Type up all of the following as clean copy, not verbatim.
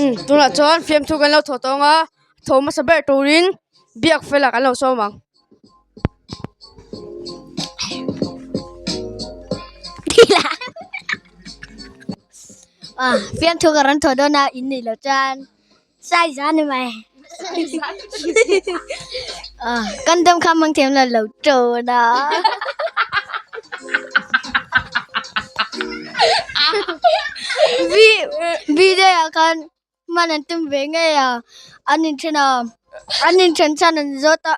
Umm tunah chuan fiamthu kan lo thaw tawng a thaw hmasa ber turin biak felah kan lo sawm ang. Fiamthu ka rawn thaw dawn a in nih loh chuan size a ni mai condom kha hmang thiam lo lo tawn a. Video ah khan hman an tum ve ngei a an inthen a an inthen chhan an zawt a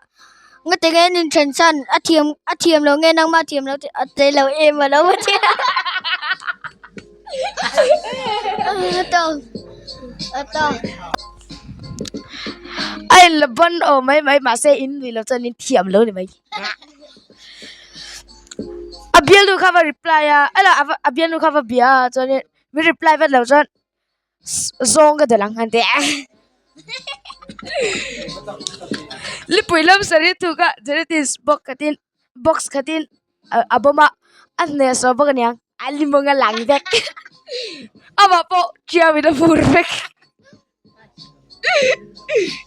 ngati nge an inthen chhan a thiam a thiam lo nge nangmah a thiam lo tih a tel lo em a lo ti a A in la ban aw mai mai mahse in nuih loh chuan in thiam lo ni mai a bialnu kha va reply a a bialnu kha va bia a chuanin min reply vat loh chuan. Zawng ka dal ang han ti a. Lipui lam sarih thuk a genetics box khatin box khatin a bawm a a hnehsawh bawk aniang a limawng a lang vek amah pawh chiau in a fur vek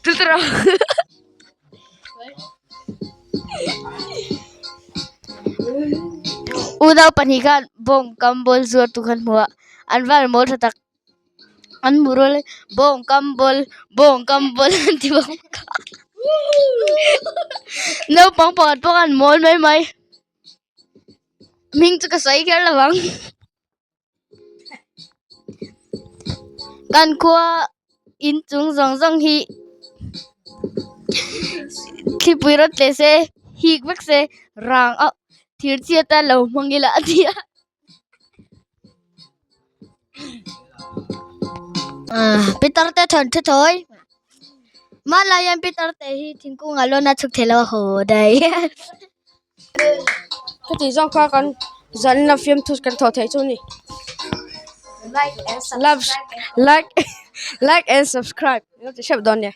chu chu rawh. Unau pahnih khan bawng kam bawl zuar tu khan hmu a an van mawl tha tak an hmu rual in bawng kam bawl bawng kam bawl an ti bawk naupang pakhat pawh khan mawl mai mai hming chu ka sawi kher lo vang. Kan khua inchung zawng zawng hi thlipui rawt tle se hik vek se rang a thir chhiat a lo hmang ila a ti a. Pitar te thawn thu thawi hmanlai hian pitar te hi thingkung ah lawn a chhuk thei lo a haw daih. Heti zawng kha kan zanna fiamthu kan thawh theih chu a ni. Like like and subscribe ilo ti hreuh dawn nia.